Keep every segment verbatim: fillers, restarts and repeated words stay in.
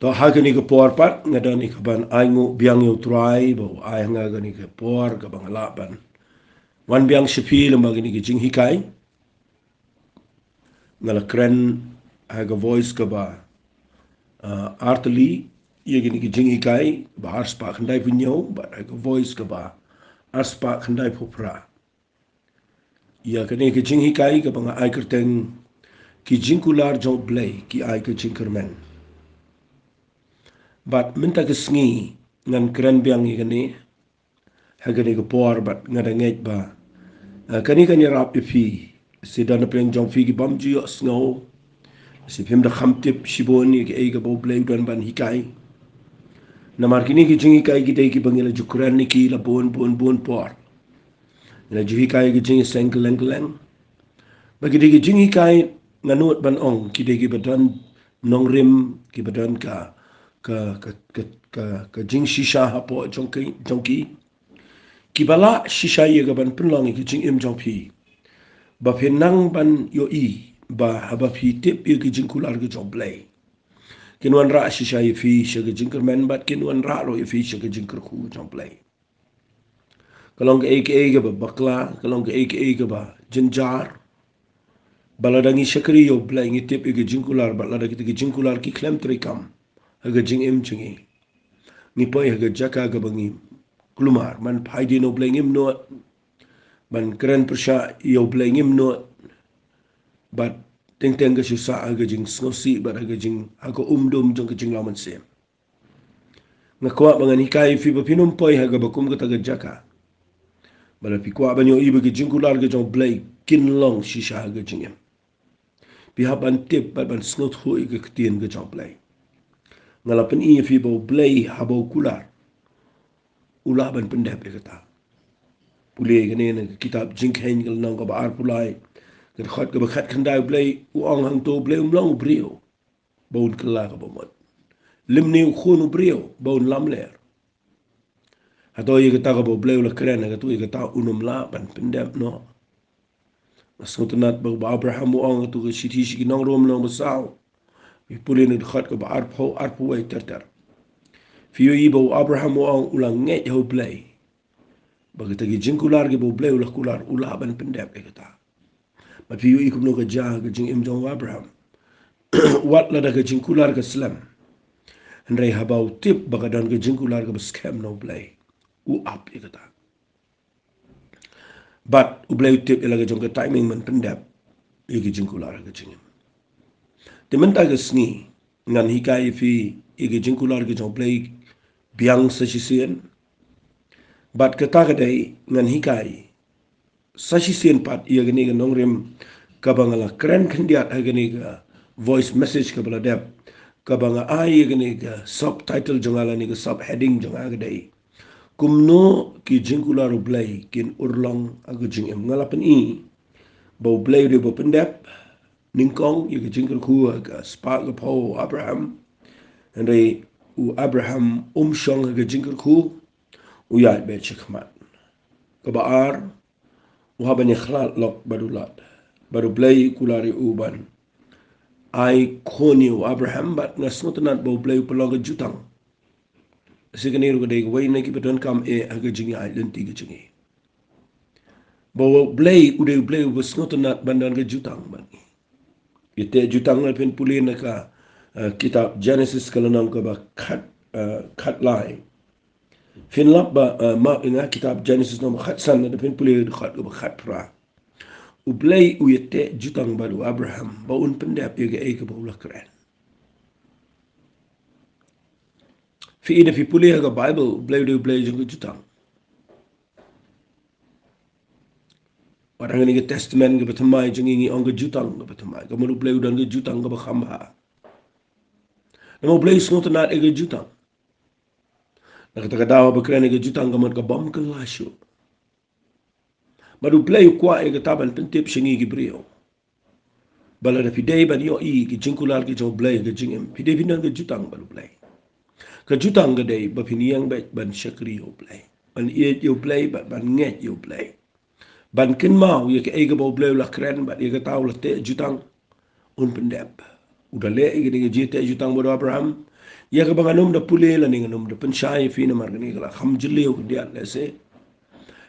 To ha kane ka por pat nga don ïa ka ban ai nguh biang ïa u Trai ba u ai ha nga kane ka por kaba nga lah ban wan biang sha phi lem bad kane ka jinghikai. Nga la kren ha ka voice kaba, ah, artylli ïa kane ka jinghikai ba ar spah khyndai phew hynñiew bad ha ka voice kaba ar spah khyndai phew phra. Ïa kane ka jinghikai kaba nga ai kyrteng ki jingkular jong U Blei ki ai ka jingkyrmen. Bad mynta ka sngi ngan kren biang ïa kane ha kane ka por bad nga da ngeit ba, ah, kane kan ïarap ïa phi. Shi don na pdeng jong phi ki bym ju ïohsngew. Shi phim da kham tip shibun ïa kaei kaba U Blei u don ban hikai. Namar kine ki jinghikai ki dei kiba ngi la ju kren ïa ki la bun bun bun por. Ngi la ju hikai ki jingïaseng kylleng kylleng. Ba ki dei ki jinghikai nga nud ban ong ki dei kiba don nongrim, kiba don ka, ka, ka, ka, ka, ka jingshisha hapoh jong ki, jong ki. Kiba lah shisha ïa ka ban pynlong ïa ka jingim jong phi. Ba phin nang ban ïohi ba haba phi tip ïa ka jingkular ka jong U Blei, kin wanrah shisha ïa phi sha ka jingkyrmen bad kin wanrah ruh ïa phi sha ka jingkyrkhu jong U Blei. Ka long kaei kaei kaba bakla, ka long kaei kaei kaba jynjar. Ba lada ngi shakri ïa U Blei ngi tip ïa ka jingkular bad lada kita ki jingkular ki khlem treikam ha ka jingim jong ngi, ngi poi ha ka jaka kaba ngi kulmar, ban phai dien ïa U Blei ngim nud, ban kren pyrshah ïa U Blei ngim nud. Bad teng teng ka shu sah ha ka jingsngewsih bad ha ka jing, ha ka umdum jong ka jinglong mynsiem. Nga kwah ba ngan hikai ïa phi ba phin ym poi ha kaba kum kata ka jaka. Ba lada phi kwah ban ïohi ba ki jingkular ka jong U Blei kin long shisha ha ka jingim, phi hap ban tip bad ban sngewthuh ïa ka ktien ka jong U Blei. Nga la pyni ïa phi ba U Blei haba u kular u lah ban pyndep ïa kata. Pule ïa kane na ka kitab Jingkheiñ ka lynnong kaba arphew lai, ka dkhot kaba khatkhyndai. U Blei u ong hangto, U Blei um long u briew ba un kylla kaba mut, lymne u khun u briew ba un lamler. Hato ïa kata kaba U Blei u la kren, hato ïa kata un ym lah ban pyndep noh? Nga sngewtynnat ba, ba Abraham u ong, hato ka shithi sha ki Nongrom lynnong ba saw, phi pule na ka dkhot kaba arphew, arphew wei ter ter. Phi ïohi ba u Abraham u ong u la ngeit ha U Blei ba kita ki jingkular kiba U Blei u la kular u lah ban pyndep ïa kata. Bad phi ïohi kumno ka jia ha ka jingim jong u Abraham. Wat lada ka jingkular ka slem, hynrei haba u tip ba ka don ka jingkular kaba skhem na U Blei, u ap ïa kata. Bad U Blei u tip ïa la ka jong ka timing ban pyndep ïa ka jingkular ha ka jingim. Te mynta ka sngi ngan hikai ïa phi ïa ka jingkular ka jong U Blei biang sa shisien. Bad kata ka dei ngan hikai sa shisien pat ïa kane ka nongrim kaba nga la kren khyndiat ha kane ka voice message kaba la dep, kaba nga ai ïa kane ka subtitle jong nga lane ka subheading jong nga ka dei, kumno ki jingkular U Blei kin urlong ha ka jingim. Nga la pyni ba U Blei u dei uba pyndep nyngkong ïa ka jingkyrkhu ha ka spah ka phew u Abraham. Hynrei u Abraham um shong ha ka jingkyrkhu, u ïaid beit shakhmat. Kaba ar, u hap ban ïakhlad lok bad u Lot. Bad U Blei u kular ïa u ban ai khun ïa u Abraham, bad nga sngewtynnat ba U Blei u pynlong ka jutang. Shi kane ruh ka dei kawei na kiba donkam eh ha ka jingïaid lynti ka jong ngi. Ba U Blei u dei U Blei uba sngewtynnat ban don ka jutang bad ngi. Ïa te jutang lada phin pule na ka, eh, kitab Genesis ka lynnong kaba khat, eh, khatlai. Phin lap ba, eh, map ïa nga kitab Genesis lynnong ba khatsan, lada phin pule dkhot kaba khatphra. U Blei u ïa te jutang bad u Abraham ba un pyndep ïa kaei kaba u la kren. Phi i da phi pule ha ka Bible, U Blei u dei U Blei jong ka jutang. Wat ha kane ka Testament kaba thymmai jong ngi ngi ong ka jutang kaba thymmai. Ka mut U Blei u don ka jutang kaba kham bha. Namar U Blei u sngewtynnat ïa ka jutang. Na kata ka daw ba kren ïa ka jutang ka mut ka bym kylla shuh. Bad U Blei u kwah ïa kata ban pyntip sha ngi ki briew. Ba lada phi dei ban ïohi ki jingkular ki jong U Blei ha ka jingim, phi dei phin don ka jutang bad U Blei. Ka jutang ka dei ba phin ïeng beit ban shakri ïa U Blei, ban ïeit ïa U Blei, ban, ban ngeit ïa U Blei. Ban kynmaw ïa kaei kaba U Blei u la kren bad ïa kata u la teh jutang un pyndep. U da leh ïa kane ka jingteh jutang bad u Abraham. Ïa kaba ngan ym da pule lane ngan ym da pynshai ïa phi namar kane ka la kham jylliew khyndiat lehse.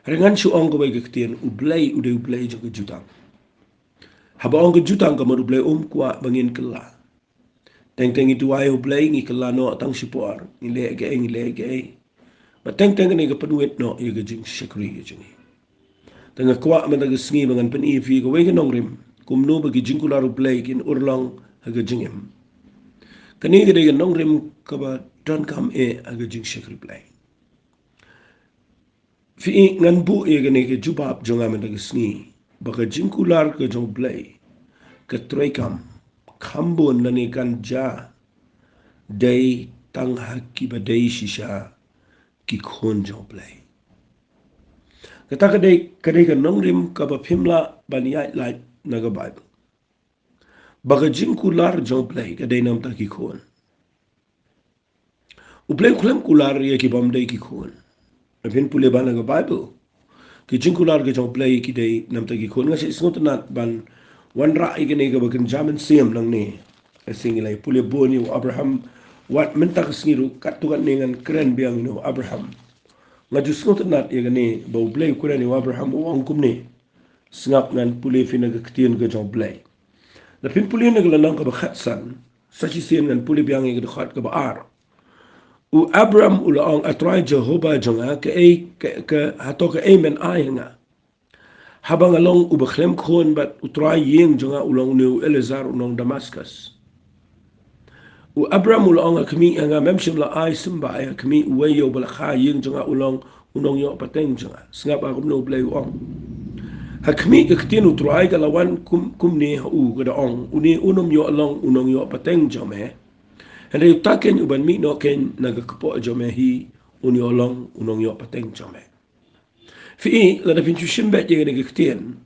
Hynrei ngan shu ong kawei ka ktien, U Blei u dei U Blei jong ka jutang. Haba ong ka jutang ka mut U Blei um kwah ba ngin kylla. Teng teng ngi duwai U Blei, ngi kylla noh tang shipor, ngi leh kaei, ngi leh kaei. Bad teng teng kane ka pynwit noh ïa ka jingshakri ka jong ngi. Te nga kwah mynta ka sngi ba ngan pyni ïa phi kawei ka nongrim kumno ba ki jingkular U Blei kin urlong ha ka jingim. Kane ka dei ka nongrim kaba donkam eh ha ka jingshakri Blei. Phi i, ngan buh ïa kane ka jubab jong nga mynta ka sngi ba ka jingkular ka jong U Blei ka treikam kham bun lane kan jia dei tang ha kiba dei shisha ki khun jong U Blei. Kata ka dei, ka dei ka nongrim kaba phim lah ban ïaid lait na ka Baibl. Ba ka jingkular jong U Blei ka dei na ka bynta ki khun. U Blei u khlem kular ïa ki bym dei ki khun. Phin pule bha na ka Baibl, ki jingkular ki jong U Blei ki dei na ka bynta ki khun. Nga sngewtynnat ban wanrah ïa kane kaba kynja mynsiem nangne. Ka sngi ngi la pule bun ïa u Abraham, wat mynta ka sngi ruh katto katne ngan kren biang ïa u Abraham. Nga ju sngewtynnat ïa kane ba U Blei u kren ïa u Abraham, u ong kumne. Sngap, ngan pule ïa phi na ka ktien ka jong U Blei. Lada phin pule na ka lynnong kaba khatsan, sa shisien ngan pule biang ïa ka dkhot kaba ar. U Abram u la ong, A Trai Jehobah jong nga, kaei, ka, ka, hato kaei men ai ha nga? Haba nga long uba khlem khun bad U Trai ïing jong nga u long une u Eliezer u nong Damaskus. U Abram u la ong, A khmih, ha nga mem shym la ai symbai, ha khmih, uwei ïa uba la kha ïing jong nga u long u nongïoh pateng jong nga. Sngap ha kumno U Blei u ong. Ha khmih, ka ktien U Trai ka la wan kum, kumne ha u, ka da ong, Une unym ïoh long u nongïoh pateng jong me. Hynrei uta keiñ uban mih noh keiñ na ka kpoh jong me hi, un ïoh long u nongïoh pateng jong me. Phi i, lada phin shu shim beit ïa kane ka ktien,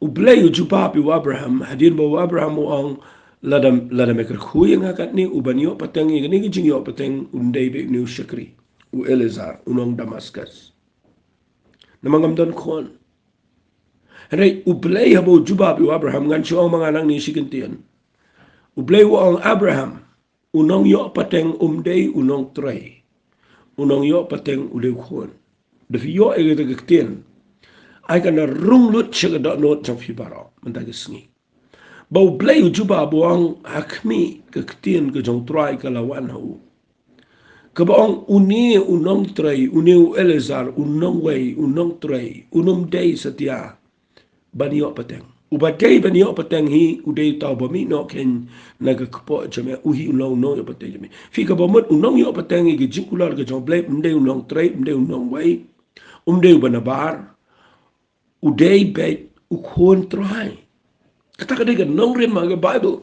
U Blei u jubab ïa u Abraham, hadien ba u Abraham u ong, lada, lada me kyrkhu ïa nga katne, uban ïoh pateng ïa kane ka jingïoh pateng un dei beit une u shakri, u Eliezer u nong Damaskus. Namar ngam don khun. Hynrei U Blei haba u jubab ïa u Abraham, ngan shu ong ma nga nangne shi kyntien. U Blei u ong, Abraham, u nongïoh pateng um dei u nongtrei. U nongïoh pateng u dei u khun. Da phi ïoh ïa kata ka ktien, ai kan da rung lut sha ka dohnud jong phi baroh mynta ka sngi. Ba U Blei u jubab u ong, ha khmih, ka ktien ka jong U Trai ka la wan ha u. Kaba ong, une u nongtrei, une u Eliezer, u nongwei, u nongtrei, unym dei satia ban ïoh pateng. Uba dei ban ïoh pateng hi u dei uta uba mih noh keiñ na ka kpoh jong me, u hi u long u nongïoh pateng jong me. Phi, kaba mut u nongïoh pateng ïa ka jingkular ka jong U Blei, um dei u nongtrei, um dei u nongwei, um dei uba nabar, u dei beit u khun Trai. Kata ka dei ka nongrim ha ka Baibl.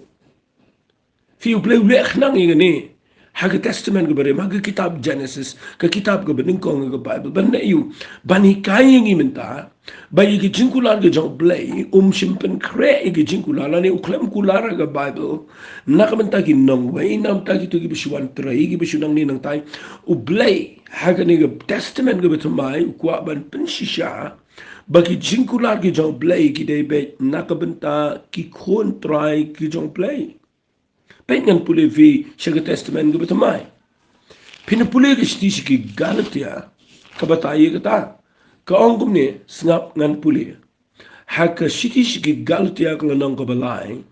Phi, U Blei u leh khnang ïa kane ha ka Testament kaba rim, ha ka kitab Genesis, ka kitab kaba nyngkong ha ka Baibl, ban leh ïa u, ban hikai ïa ngi mynta ba ïa ka jingkular ka jong U Blei um shym pynkhreh ïa ka jingkular lane u khlem kular ha ka Baibl na ka bynta ki nongwei, na ka bynta kito kiba shu wan trei, kiba shu nangne nangtai. U Blei ha kane ka Testament kaba thymmai u kwah ban pynshisha ba ki jingkular ki jong U Blei ki dei beit na ka bynta ki khun Trai ki jong U Blei. Peit, ngan pule ïa phi sha ka Testament kaba thymmai. Phin pule ka shithi sha ki Galatia, ka batai ïa kata. Ka ong kumne, sngap, ngan pule. Ha ka shithi sha ki Galatia ka lynnong kaba lai,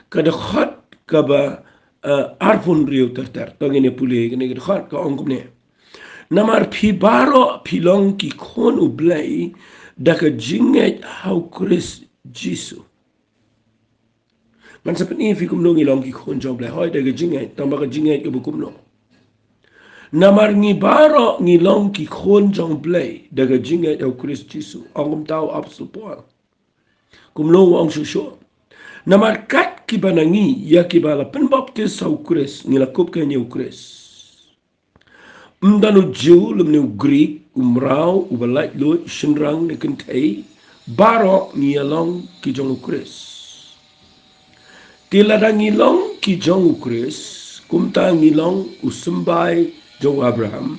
ka dkhot kaba, eh, arphew hynriew ter ter. To ngin ïa pule kane ka dkhot, ka ong kumne. Namar phi baroh phi long ki khun U Blei da ka jingngeit ha U Khrist Jisu. Ngan sa pyni ïa phi kumno ngi long ki khun jong U Blei. Hooid, da ka jingngeit, tang ba ka jingngeit kaba kumno. Namar ngi baroh ngi long ki khun jong U Blei da ka jingngeit ha U Khrist Jisu. Ong kumta u Apostol Paul. Kumno u ong shuh shuh. Namar kat kiba na ngi ïa kiba la pynbaptis ha U Khrist, ngi la kup keiñ ïa U Khrist. Ym don u Jiw lymne u Grik, u mraw, uba laitluid, u shynrang ne kynthei, baroh ngi ïa long ki jong U Khrist. Te lada ngi long ki jong U Khrist, kumta ngi long u symbai jong u Abraham,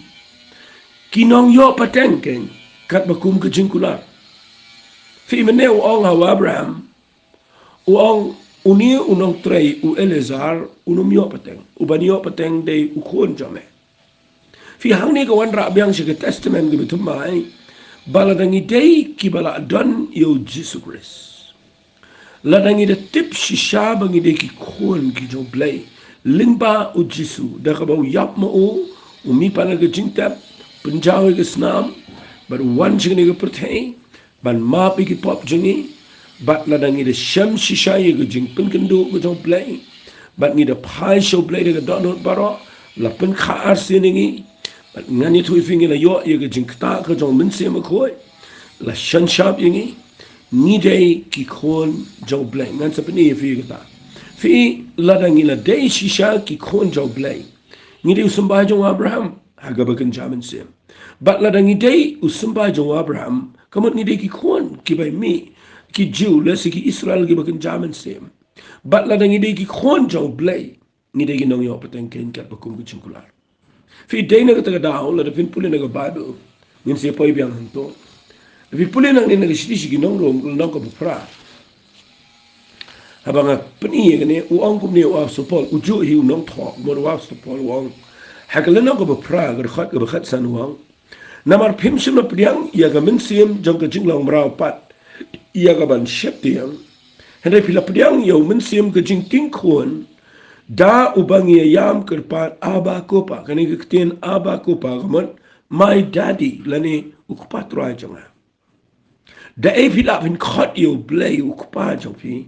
ki nongïoh pateng keiñ, katba kum ka jingkular. Phi, mynne u ong ha u Abraham, u ong, Une u nongtrei u Eleazar, un ym ïoh pateng. Uban ïoh pateng dei u khun jong me. Phi, hangne ka wanrah biang sha ka Testament kaba thymmai, ba lada ngi dei kiba la don ïa u Jisu Khrist, lada ngi da tip shisha ba ngi dei ki khun ki jong u Blei, lyngba u Jisu, da kaba u ïap ma u, u mih pat na ka jingtep, pynjaw ïa ka snam, bad u wan sha kane ka pyrthei, ban map ïa ki pop jong ngi, bad lada ngi da shem shisha ïa ka jingpynkynduh ka jong u Blei, bad ngi da phai sha u Blei da ka dohnud baroh, la pynkha arsien ïa ngi, bad ngan ïathuh ïa phi, ngi la ïoh ïa ka jingktah ka jong u Mynsiem Bakhuid, la shon shap ïa ngi, ngi dei ki khun jong u Blei. Ngan sa pyni ïa phi kata. Phi, lada ngi la dei shisha ki khun jong u Blei, ngi dei u symbai jong u Abraham ha kaba kynja mynsiem. Bad lada ngi dei u symbai jong u Abraham, ka mut ngi dei ki khun kiba mih, ki Jiw lane ki Israel kiba kynja mynsiem. Bad lada ngi dei ki khun jong u Blei, ngi dei ki nongïoh pateng keiñ katba kum ka jingkular. Phi, dei na kata ka daw, lada phin pule na ka Baibl, ngin sa poi biang hangto. Phi pule nangne na ka shithi sha ki nong Rom, lynnong kaba phra. Haba nga pyni ïa kane, u ong kumne u Apostol Paul, u juh hi u nongthoh, mo, u Apostol Paul u ong ha ka lynnong kaba phra, ka dkhot kaba khatsan, u ong: Namar phim shym la pdiang ïa ka mynsiem jong ka jinglong mraw pat ïa ka ban sheptieng, hynrei phi la pdiang ïa u Mynsiem ka jingtieng khun, da uba ngi ïam kyrpad, Abba, Ko Pa. Kane ka ktien Abba, Ko Pa, ka mut my daddy, lane u Kpa Trai jong nga. Da ei phi lah phin khot ïa u Blei u Kpa jong phi?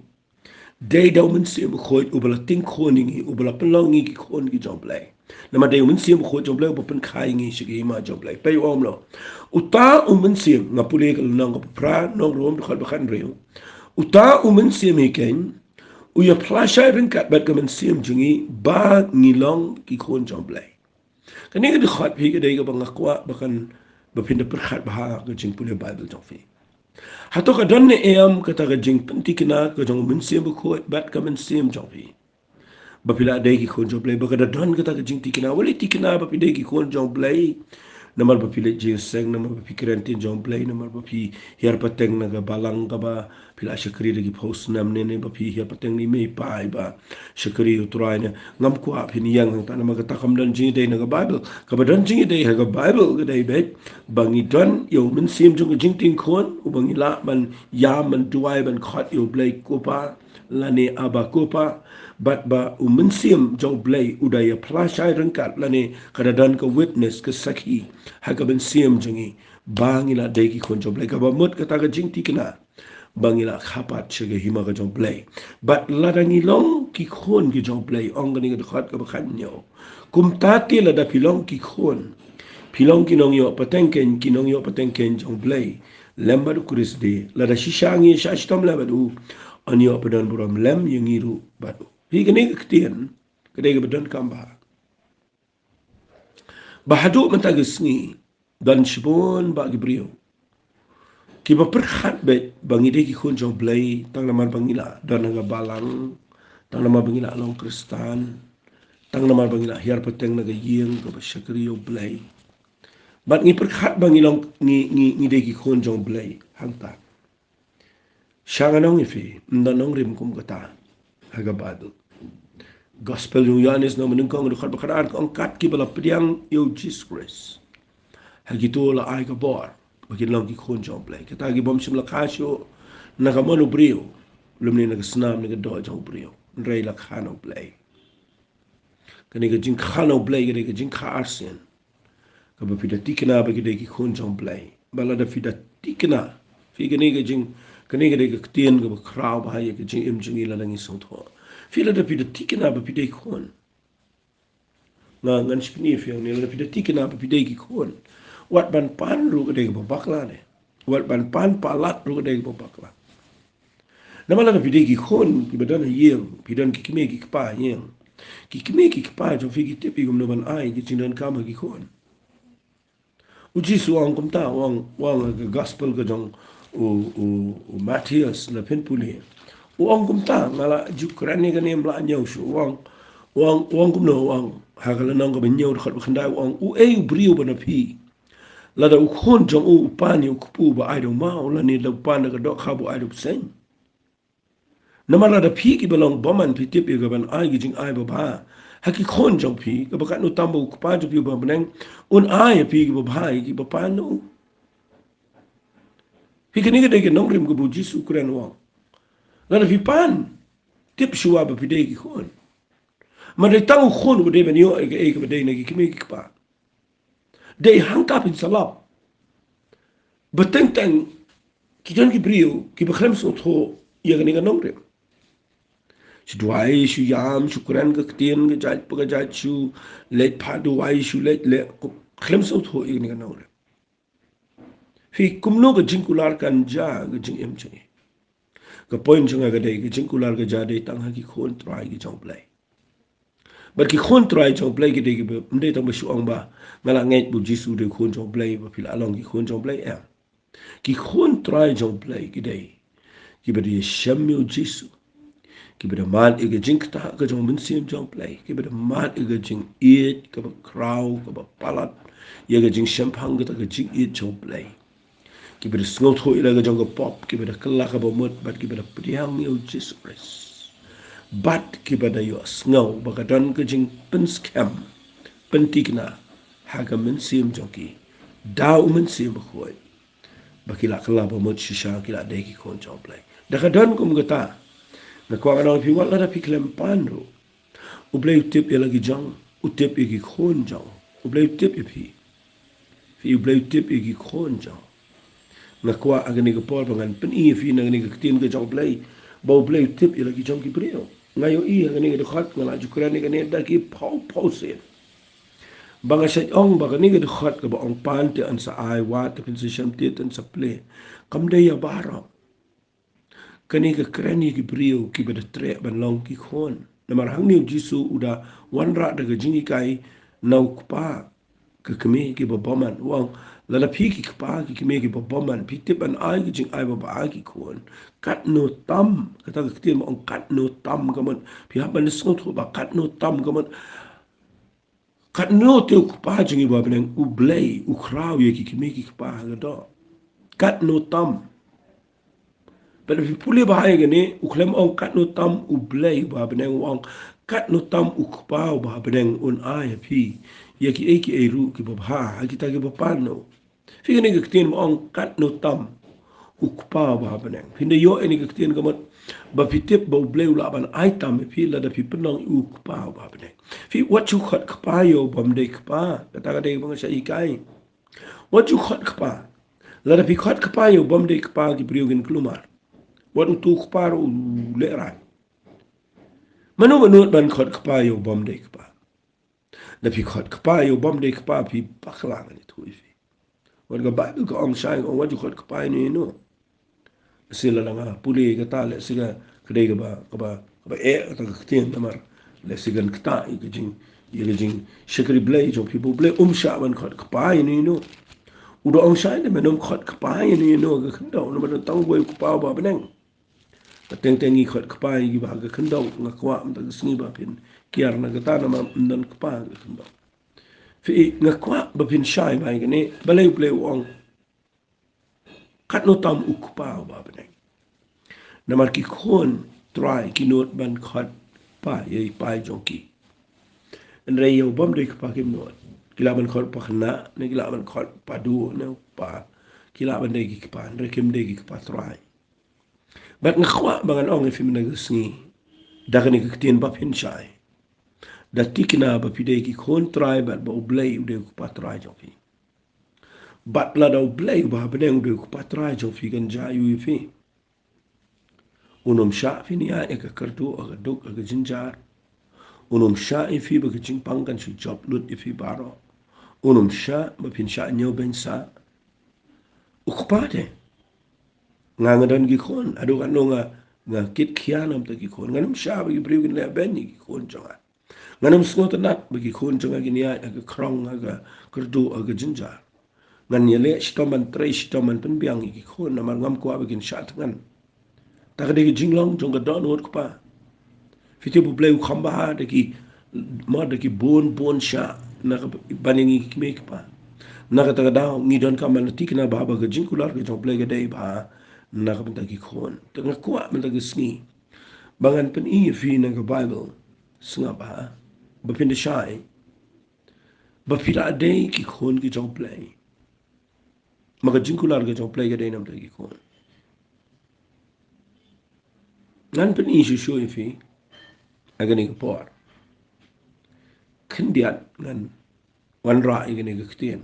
Dei da u Mynsiem Bakhuid uba la tieng khun ïa ngi, uba la pynlong ngi ki khun ki jong u Blei. Namar dei u Mynsiem Bakhuid jong u Blei uba pynkha ïa ngi sha ka hima jong u Blei. Peit u ong kumno. Uta u Mynsiem, nga pule ka lynnong kaba phra, nong Rom, dkhot ba khathynriew. Uta u Mynsiem hi keiñ u ïa phla shai ryngkat bad ka mynsiem jong ngi ba ngi long ki khun jong u Blei. Kane ka dkhot, phi, ka dei kaba nga kwah ba kan, ba phin da pyrkhat bha ha ka jingpule Baibl jong phi. Hato ka don ne em kata ka jingpynthikna ka jong u Mynsiem Bakhuid bad ka mynsiem jong phi, ba phi la dei ki khun jong u Blei? Ba ka da don kata ka jingthikna, wat la thikna ba phi dei ki khun jong u Blei, namar ba phi leit jingïaseng, namar ba phi kren ktien jong u Blei, namar ba phi hiar pateng na ka balang kaba phi la shakri da ki phew snem ne, ne ba phi hiar pateng ne i mei i pa iba shakri ïa u Trai ne. Ngam kwah phin ïeng hangta, namar kata kam don jingïadei na ka Baibl. Kaba don jingïadei ha ka Baibl ka dei beit ba ngi don ïa u Mynsiem jong ka jingtieng khun, uba ngi lah ban ïam, ban duwai, ban khot ïa u Blei Ko Pa, lane Abba, Ko Pa, bad ba u Mynsiem jong u Blei u da ïa phla shai ryngkat, lane ka da don ka witness, ka sakhi, ha ka mynsiem jong ngi ba ngi la dei ki khun jong u Blei. Kaba mut kata ka jingthikna ba ngi la kha pat sha ka hima ka jong u Blei. Bad lada ngi long ki khun ki jong u Blei, ong kane ka dkhot kaba khathynñiew, kumta te lada phi long ki khun, phi long ki nongïoh pateng keiñ, ki nongïoh pateng keiñ jong u Blei lem bad u Khrist de. Lada shisha ngi shah shitom lem bad u, yn ïoh ba don burom lem ïa ngi ruh bad u. Phi, kane ka ktien ka dei kaba donkam bha. Ba haduh mynta ka sngi don shibun bah ki briew kiba pyrkhat beit ba ngi dei ki khun jong u Blei tang namar ba ngi la don ha ka balang, tang namar ba ngi la long Khristan, tang namar ba ngi la hiar pateng na ka ïing kaba shakri ïa u Blei. Bad ngi pyrkhat ba ngi long, ngi, ngi, ngi dei ki khun jong u Blei hangta. Sha ngan ong ïa phi, ym don nongrim kum kata ha ka Baibl. Gospel jong u Ïoannis, lynnong banyngkong, dkhot ba khatar, ka ong, kat kiba la pdiang ïa u Jisu Khrist, ha kito la ai ka bor ba kin long ki khun jong u Blei. Kata ki bym shym la kha shuh na ka mon u briew, lymne na ka snam ne ka doh jong u briew, hynrei la kha na u Blei. Kane ka jingkha na u Blei ka dei ka jingkha arsien, kaba phi da thikna ba ki dei ki khun jong u Blei. Ba lada phi da thikna, phi, kane ka jing, kane ka dei ka ktien kaba khraw bha ïa ka jingim jong ngi lada ngi sngewthuh. Phi, lada phi da thikna ba phi dei khun, nga, ngan sa pyni ïa phi hangne, lada phi da thikna ba phi dei ki khun, wat ban pan ruh ka dei kaba bakla ne. Wat ban pan palat ruh ka dei kaba bakla. Namar lada phi dei ki khun kiba don ha ïing, phi don ki kmie ki kpa ha ïing, ki kmie ki kpa jong phi ki tip ïa kumno ban ai ki jingdonkam ha ki khun. U Jisu u ong kumta, u ong, u ong ha ka Gospel ka jong u, u, u Mathaios, lada phin pule, u ong kumta, nga la ju kren ïa kane ym lah ñiew shuh. U ong, u ong, u ong kumno, u ong ha ka lynnong kaba hynñiew, dkhot ba khyndai, u ong, uei u briew ba na phi, lada u khun jong u u pan ïa u kpu ba ai da u maw, lane lada u pan da ka dohkha ba ai da u bseiñ? Namar lada phi kiba long bymman phi tip ïa kaban ai ki jingai babha ha ki khun jong phi, kaba katno tam ba u Kpa jong phi uba ha bneng un ai ïa phi kiba bha ïa kiba pan na u. Phi, kane ka dei ka nongrim kaba u Jisu u kren, u ong, lada phi pan, tip shuwa ba phi dei ki khun. Mar dei tang u khun uba dei ban ïoh ïa kaei kaba dei na ki kmie ki kpa. Dei hangta phin sa lap ba teng teng ki don ki briew kiba khlem sngewthuh ïa kane ka nongrim. Shu duwai, shu ïam, shu kren ka ktien ka jait pa ka jait, shu leit phah duwai, shu leit leh, khlem sngewthuh ïa kane ka nongrim. Phi, kumno ka jingkular kan jia ha ka jingim jong ngi? Ka point jong nga ka dei, ka jingkular ka jia dei tang ha ki khun trai ki jong U Blei. Bad ki khun trai jong U Blei ki dei kiba, ym dei tang ba shu ong ba nga la ngeit ba u Jisu u dei u Khun jong U Blei ba phi la long ki khun jong U Blei, em. Ki khun trai jong U Blei ki dei kiba dei shem ïa u Jisu, kiba da mad ïa ka jingktah ka jong u Mynsiem jong U Blei, kiba da mad ïa ka jingïeit kaba khraw kaba palat ïa ka jingshemphang kata ka jingïeit jong U Blei, kiba da sngewthuh ïa la ka jong ka pop, kiba da kylla kaba mut, bad kiba da pdiang ïa u Jisu Khrist, bad kiba da ïohsngew ba ka don ka jingpynskhem, pynthikna ha ka mynsiem jong ki da u Mynsiem Bakhuid, ba ki la kylla ba mut shisha ki la dei ki khun jong U Blei. Da ka don kum kata, nga kwah ngan ong ïa phi, wat lada phi khlem pan ruh, U Blei u tip ïa la ki jong, u tip ïa ki khun jong, U Blei u tip ïa phi. Phi, U Blei u tip ïa ki khun jong. Nga kwah ha kane ka por ba ngan pyni ïa phi na kane ka ktien ka jong U Blei ba U Blei u tip ïa la ki jong ki briew. Nga ïohi ha kane ka dkhot, nga la ju kren ïa kane da ki phew phew sien. Ba nga shait ong ba kane ka dkhot kaba ong pan te yn sa ai, wad te phin sa shim, thied te yn sa plie, kam dei ïa baroh. Kane ka kren ïa ki briew kiba da treh ban long ki khun. Namar hangne u Jisu u da wanrah da ka jinghikai na u kpa ka kmie kiba bymman, u ong, lada phi ki kpa ki kmie kiba bymman phi tip ban ai ki jingai babha ha ki khun, katno tam, kata ka ktien ba ong katno tam ka mut, phi hap ban sngewthuh ba katno tam ka mut. Katno te u Kpa jong ngi uba ha bneng U Blei u khraw ïa ki kmie ki kpa ha ka doh? Katno tam? Bad phi pule bha ïa kane, u khlem ong katno tam U Blei uba ha bneng, u ong katno tam u Kpa uba ha bneng un ai ha phi ïa kiei kiei ruh kiba bha ha kita kiba pan na u. Phi, kane ka ktien ba ong katno tam u Kpa uba ha bneng, phin da ïoh ïa kane ka ktien ka mut ba phi tip ba U Blei u lah ban ai tam ïa phi lada phi pynlong u Kpa uba ha bneng. Phi, wat shu khot kpa ïa u bym dei kpa, kata ka dei ba nga shah hikai. Wat shu khot kpa. Lada phi khot kpa ïa u bym dei kpa ki briew kin kulmar. Wat uto u kpa ruh u lehraiñ. Mano ba nud ban khot kpa ïa u bym dei kpa? Da phi khot kpa ïa u bym dei kpa phi bakla, ngan ïathuh ïa phi. Wat ka Baibl ka ong shai, ka ong wat ju khot kpa ïa no ïa no. Lehse lada nga pule kata, lehse ka dei kaba, kaba, kaba eh kata ka ktien, namar lehse kan ktah ïa ka jing, ïa ka jingshakri Blei jong phi ba U Blei um shah ban khot kpa ïa no ïa no. U da ong shai, da men ym khot kpa ïa no ïa no ha ka khyndew, namar don tang uwei u Kpa uba ha bneng. Ba teng teng ngi khot kpa ïa kiba ha ka khyndew, nga kwah mynta ka sngi ba phin kiar na kata namar ym don kpa ha ka khyndew. Phi, nga kwah ba phin shai bha ïa kane, balei U Blei u ong katno tam u Kpa uba ha bneng? Namar ki khun trai ki nud ban khot kpa ïa i pa jong ki. Hynrei ïa u bym dei kpa kim nud. Ki lah ban khot pa khynnah, ne ki lah ban khot pa duh, ne pa. Ki lah ban dei ki kpa, hynrei kim dei ki kpa trai. Bad nga kwah ba ngan ong ïa phi mynta ka sngi da kane ka ktien ba phin shai. Da thikna ba phi dei ki khun trai bad ba U Blei u dei u Kpa trai jong phi. Bad lada U Blei uba ha bneng u dei u Kpa trai jong phi, kan jia aiu ïa phi? Un ym shah phin ïaid ha ka kyrduh, ha ka duk, ha ka jynjar. Un ym shah ïa phi ba ka jingpang kan shu jop lut ïa phi baroh. Un ym shah ba phin shah ñiew beiñ sah. U Kpa te. Nga, nga don ki khun, haduh katno nga, nga kit khia na bynta ki khun. Ngan ym shah ba ki briew kin leh beiñ ïa ki khun jong nga. Ngan ym sngewtynnat ba ki khun jong nga kin ïaid ha ka khrong, ha ka kyrduh, ha ka jynjar. Ngan ïaleh shitom ban trei, shitom ban pynbiang ïa ki khun, namar ngam kwah ba kin shah thngan. Ta ka dei ka jinglong jong ka dohnud kpa. Phi tip U Blei u kham bha da ki, mo, da ki bun bun shah na ka ban ïa ngi ki kmie ki kpa. Na kata ka daw ngi donkam ban thikna ba, ba ka jingkular ka jong U Blei ka dei bha na ka bynta ki khun. Te nga kwah mynta ka sngi Ba ngan pyni ïa phi na ka Baibl, sngap ha, ba phin da shai ba phi la dei ki khun ki jong U Blei. Ma ka jingkular ka jong U Blei ka dei namar ki khun. Ngan pyni shuh shuh ïa phi ha kane ka por. Khyndiat ngan wanrah ïa kane ka ktien.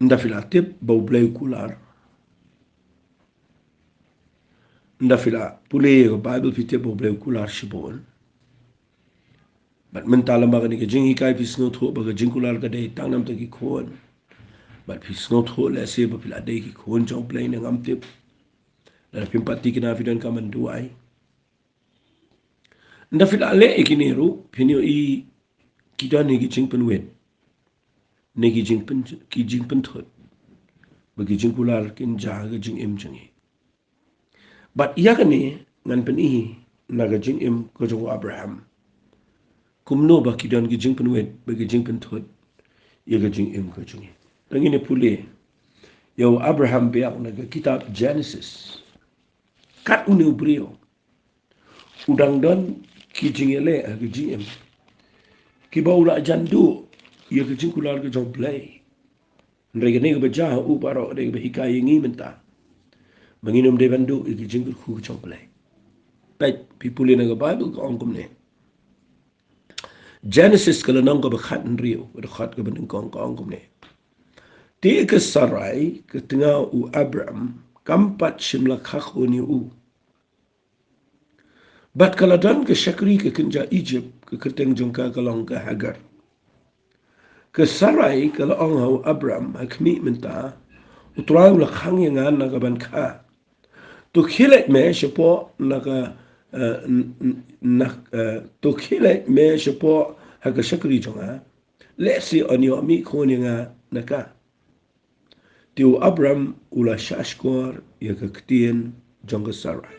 Ynda phi la tip ba U Blei u kular, ynda phi la pule ïa ka Baibl phi tip ba U Blei u kular shibun. Bad mynta lem bad kane ka jinghikai phi sngewthuh ba ka jingkular ka dei tang namar ki khun. Bad phi sngewthuh lehse ba phi la dei ki khun jong U Blei ne ngam tip. Lada phim pat thikna phi donkam ban duwai. Ynda phi la leh ïa kine ruh phin ïohi ki don ne ki jingpynwit ne ki jingpyn, ki jingpynthut ba ki jingkular kin jia ha ka jingim jong ngi. Bad ïa kane ngan pyni na ka jingim ka jong u Abraham kumno ba ki don ki jingpynwit bad ki jingpynthut ïa ka jingim ka jong ngi. Tang ngin ïa pule ïa u Abraham biang na ka kitab Genesis. Kat une u briew u dang don ki jingïaleh ha ka jingim kiba u la jan duh ïa ka jingkular ka jong U Blei. Hynrei kane kaba jia ha u baroh ka dei kaba hikai ïa ngi mynta ba ngin ym dei ban duh ïa ka jingkyrkhu ka jong U Blei. Peit, phi pule na ka Baibl ka ong kumne. Genesis ka lynnong kaba khathynriew, ka dkhot kaba nyngkong ka ong kumne. Te ka Sarai ka tnga u Abram kam pat shym la kha khun ïa u. Bad ka la don ka shakri ka kynja Ijipt, ka kyrteng jong ka ka long ka Hagar. Ka Sarai ka la ong ha u Abram, ha khmih mynta U Trai u la khang ïa nga na ka ban kha. To khie leit me shapoh na ka, eh, n-, n-, na, eh, to khie leit me shapoh ha ka shakri jong nga. Lehse yn ïoh mih khun ïa nga na ka. Te u Abram u la shahshkor ïa ka ktien jong ka Sarai.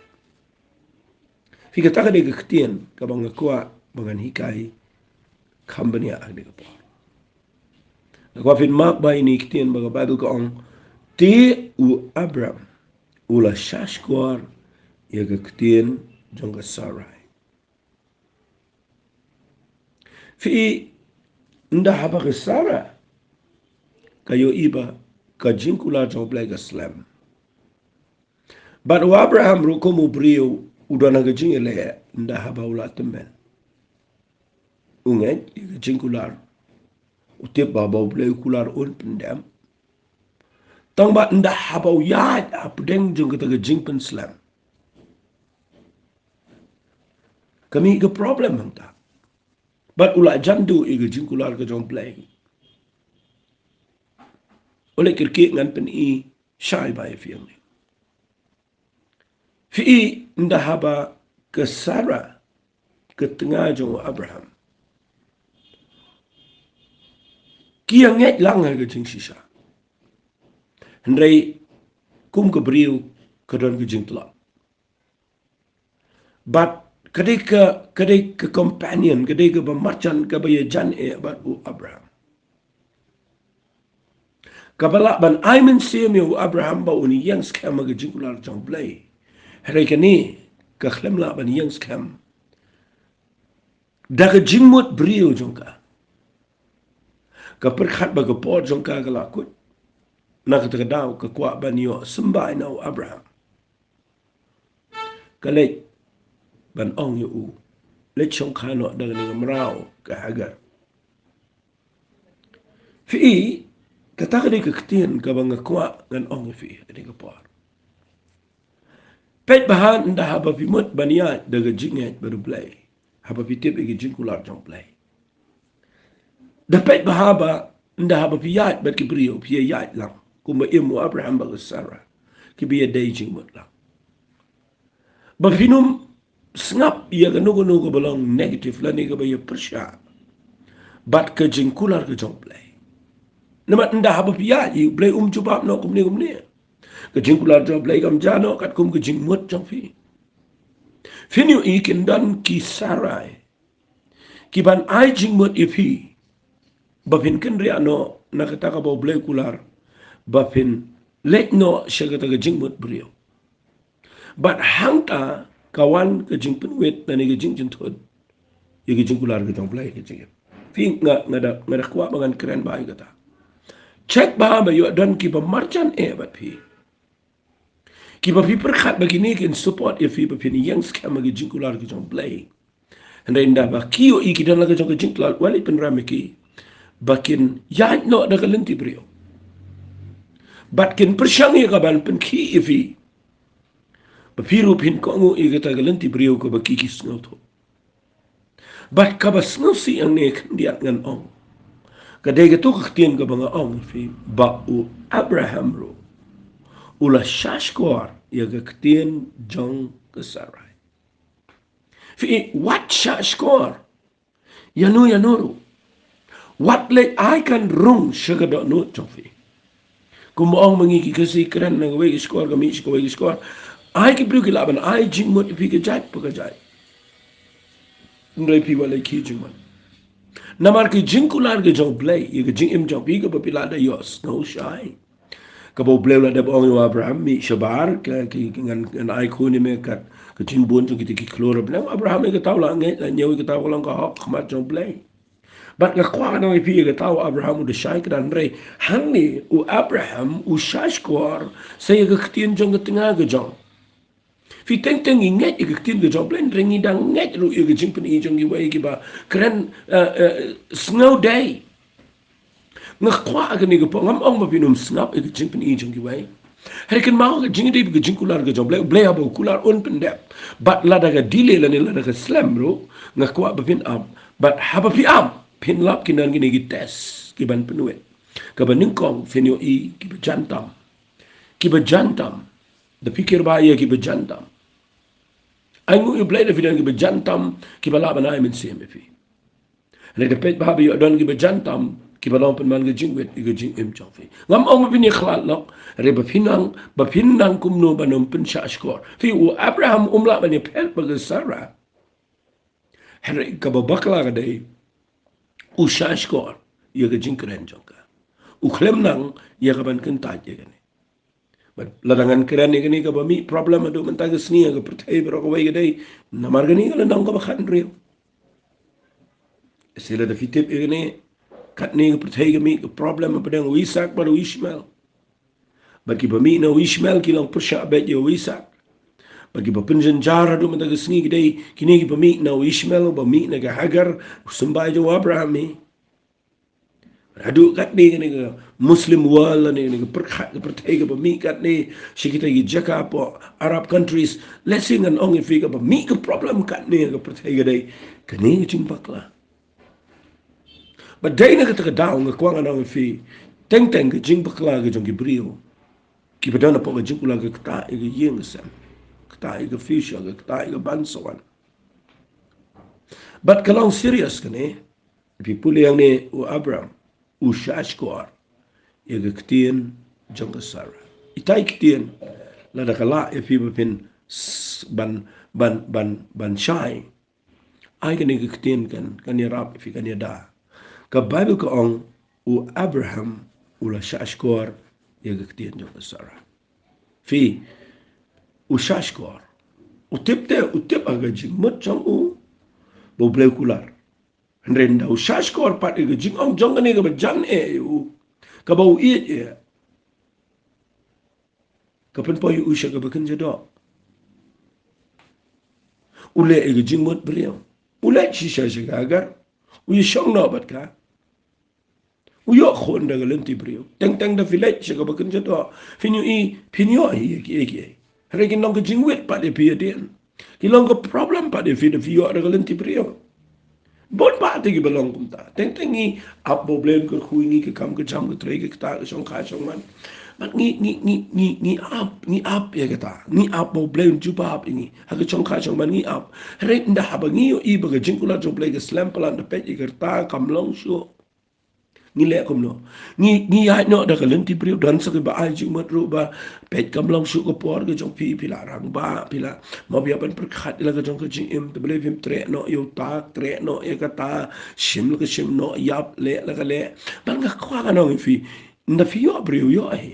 Phi, kata ka dei ka ktien kaba nga kwah ba ngan hikai kham bniah ha kane ka por. Nga kwah phin map ba ine i ktien ba ka Baibl ka ong, te u Abram u la shahshkor ïa ka ktien jong ka Sarai. Phi, ynda haba ka Sara ka ïohi ba ka jingkular jong U Blei ka slem. Bad u Abraham ruh kum u briew u don ha ka jingïaleh ynda haba u la tymmen. U ngeit ïa ka jingkular. U tip ba haba U Blei u kular un pyndem. Tang ba ynda haba u ïaid hapdeng jong kata ka jingpynslem, ka mih ka problem hangta. Bad u la jan duh ïa ka jingkular ka jong U Blei. U leh kyrkieh ngan pyni shai ba ïa phi ïa ngi. Phi, ynda haba ka Sara ka tnga jong u Abraham ki ïa ngeit lang ha ka jingshisha. Hynrei kum ka briew ka don ka jingtlot. Bad ka dei ka, ka dei ka companion, ka dei kaba marjan kaba ïajan eh bad u Abraham. Kaba lah ban ai mynsiem ïa u Abraham ba un ïeng skhem ha ka jingkular jong U Blei. Hynrei kane ka khlem lah ban ïeng skhem da ka jingmut briew jong ka. Ka pyrkhat ba ka por jong ka ka la kut. Na kata ka daw ka kwah ban ïoh symbai na u Abraham. Ka leit ban ong ïa u, leit shongkha noh da kane ka mraw ka Hagar. Phi, kata ka dei ka ktien kaba nga kwah ngan ong ïa phi ha kane ka por. Peit bha ynda haba phi mut ban ïaid da ka jingngeit bad U Blei, haba phi tip ïa ka jingkular jong U Blei. Da peit bha ba ynda haba phi ïaid bad ki briew phi ïaid lang kumba im u Abraham bad ka Sara, kiba ïadei jingmut lang. Ba phin ym sngap ïa kano kano kaba long negative lane kaba ïa pyrshah bad ka jingkular ka jong U Blei. Namar ynda haba phi ïaid, U Blei um jubab noh kumne kumne. Ka jingkular jong U Blei kam jia noh katkum ka jingmut jong phi. Phin ïohi kin don ki Sarai ki ban ai jingmut ïa phi ba phin kynriah noh na kata kaba U Blei u kular, ba phin leit noh sha kata ka jingmut briew. Bad hangta ka wan ka jingpynwit lane ka jingjynthut ïa ka jingkular ka jong U Blei ka jingim. Phi, nga, nga da, nga da kwah ba ngan kren bha ïa kata. Check bha ba ïoh don kiba marjan eh bad phi, kiba phi pyrkhat ba kine kin support ïa phi ba phin ïeng skhem ha ka jingkular ka jong U Blei. Hynrei ynda ba ki ïohi ki don la ka jong ka jingtlot, wat leit pynrem ïa ki ba kin ïaid noh da ka lynti briew. Bad kin pyrshang ïa ka ban pynkhih ïa phi ba phi ruh phin kohnguh ïa kata ka lynti briew kaba ki ki sngewthuh. Bad kaba sngewsih hangne khyndiat ngan ong, ka dei kato ka ktien kaba nga ong ïa phi ba u Abraham ruh u la shahshkor ïa ka ktien jong ka Sarai. Phi, wat shahshkor ïano ïano ruh. Wat leit ai kan rung sha ka dohnud jong phi. Kumba ong ma ngi ki Khasi, kren na kawei ka shkor ka mih sha kawei ka shkor. Ai ki briew ki lah ban ai jingmut ïa phi ka jait pa ka jait. Hynrei phi wat leit khih jingmut. Namar ka jingkular ka jong U Blei ïa ka jingim jong phi kaba phi lah da ïohsngew shai. Kaba U Blei u la dep ong ïa u Abraham, mih shabar, ka, ki, ki ngan, ngan ai khun ïa me kat ka jingbun jong kita ki khlur bneng. Abraham ïa kata u la ngeit, la ñiew ïa kata, ka long ka hok ha khmat jong U Blei. Bad nga kwah ngan ong ïa phi, ïa kata u Abraham u da shai kynran, hynrei hangne u Abraham u shahshkor sa ïa ka ktien jong ka tnga ka jong. Phi, teng teng ngi ngeit ïa ka ktien ka jong U Blei, hynrei ngi dang ngeit ruh ïa ka jingpyni jong kiwei kiba kren, eh, eh, sngewdei. Nga kwah kane ka por, ngam ong ba phin ym sngap ïa ka jingpyni jong kiwei. Hynrei kynmaw ka jingdei ka jingkular ka jong U Blei, U Blei haba u kular un pyndep. Bad lada ka delay lane lada ka slem ruh, nga kwah ba phin ap. Bad haba phi ap, phin lap ki don kine ki test kiban pynwit. Kaba nyngkong phin ïohi kiba jan tam. Kiba jan tam. Da phi kyrpad ïa kiba jan tam. Ai nguh ïa U Blei da phi don kiba jan tam kiba lah ban ai mynsiem ïa phi. Hynrei da peit bha ba ïoh don kiba jan tam kiba long pynban ka jingwit ïa ka jingim jong phi. Ngam ong ba phin ïa khlad lok, hynrei ba phin nang, ba phin nang kumno ban ym pynshahshkor. Phi, u Abraham um lah ban ïa phet bad ka Sarah. Hynrei kaba bakla ka dei u shahshkor ïa ka jingkren jong ka. U khlem nang ïa ka ban kyntait ïa kane. Bad lada ngan kren ïa kane kaba mih problem haduh mynta ka sngi ha ka pyrthei baroh kawei ka dei namar kane ka lynnong kaba khathynriew. Shisha lada phi tip ïa kane, katne ka pyrthei ka mih ka problem hapdeng u Isak bad u Ishmael. Bad kiba mih na u Ishmael ki long pyrshah beit ïa u Isak. Bad kiba pynjynjar haduh mynta ka sngi ki dei kine kiba mih na u Ishmael, ba mih na ka Hagar, u symbai jong u Abraham hi. Haduh katne kane ka Muslim world lane kane ka pyrkhat ka pyrthei kaba mih katne sha kita ki jaka hapoh Arab countries. Lehse ngan ong ïa phi kaba mih ka problem katne ka pyrthei ka dei kane ka jingbakla. Bad dei na kata ka daw nga kwah ngan ong ïa phi, teng teng ka jingbakla ka jong ki briew kiba don hapoh ka jingkular ka ktah ïa ka ïing ka sem, ktah ïa ka future, ka ktah ïa ka ban sa wan. Bad ka long serious kane. Phi pule hangne u Abraham u shahshkor ïa ka ktien jong ka Sarah. Itai ktien, lada ka lah ïa phi ba phin s-, ban, ban, ban, ban shai. Ai kane ka ktien kan, kan ïarap ïa phi, kan ïada. Ka Bible ka ong u Abraham u la shahshkor ïa ka ktien jong ka Sarah. Phi, u shahshkor. U tip te, u tip ha ka jingmut jong u ba U Blei u kular. Hynrei ynda u shahshkor pat ïa ka jingong jong kane kaba jan eh ïa u, kaba u ïeit eh, ka pynpoi ïa u sha kaba kynja doh. U leh ïa ka jingmut briew. U leit shisha sha ka Hagar. U ïashong noh bad ka. U ïoh khun da ka lynti briew. Teng teng da phi leit sha kaba kynja doh, phin ïohi, phin ïohi ïa kiei kiei. Hynrei kin long ka jingwit pat ïa phi hadien. Ki long ka problem pat ïa phi da phi ïoh da ka lynti briew. Bun bah te kiba long kumta. Teng teng ngi ap ba U Blei un kyrkhu ïa ngi, ka kam ka jam, ka trei ka ktah, ka shongkha shongman. Bad ngi, ngi, ngi, ngi, ngi ap, ngi ap ïa kata. Ngi ap ba U Blei un jubab ïa ngi ha ka shongkha shongman, ngi ap. Hynrei ynda haba ngi ïohi ba ka jingkular jong U Blei ka slem palat, da peit ïa ka rta kam long shuh, ngi leh kumno? Ngi, ngi ïaid noh da ka lynti briew. Don sa kiba ai jingmut ruh ba peit kam long shuh ka por ka jong phi, phi la rangbah, phi la, mo phi hap ban pyrkhat ïa la ka jong ka jingim. Te balei phim treh noh ïa uta, treh noh ïa kata, shim la ka shim noh, ïap, leh la ka leh. Bad nga kwah ngan ong ïa phi, ynda phi ïoh briew, ïoh hi.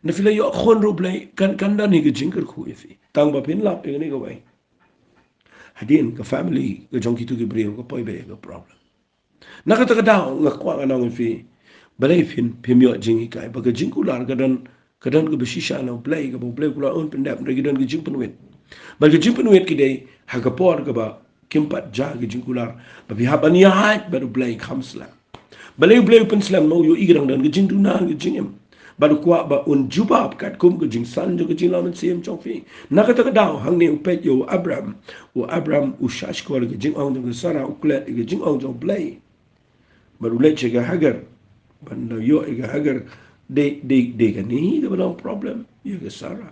Lada phi la ïoh khun ruh, Blei, kan, kan don hi ka jingkyrkhu ïa phi. Tang ba phin lap ïa kane kawei, hadien ka family ka jong kito ki briew ka poi beit ïa ka problem. Na kata ka daw nga kwah ngan ong ïa phi, balei phin, phim ïoh jinghikai? Ba ka jingkular ka don, ka don kaba shisha na U Blei, kaba U Blei u la un pyndep, hynrei ki don ka jingpynwit. Bad ka jingpynwit ki dei ha ka por kaba kim pat jia ka jingkular, ba phi hap ban ïaid bad U Blei kham slem. Balei U Blei u pynslem? Namar u ïohi ka dang don ka jingduna, ka jingim. Bad u kwah ba un jubab katkum ka jingsan jong ka jinglong mynsiem jong phi. Na kata ka daw hangne u peit ïa u Abram. U Abram u shahshkor ïa ka jingong jong ka Sara, u klet ïa ka jingong jong U Blei. Bad u leit sha ka Hagar. Bad u ïoh ïa ka Hagar. Dei, dei, dei kane hi kaba long problem ïa ka Sara.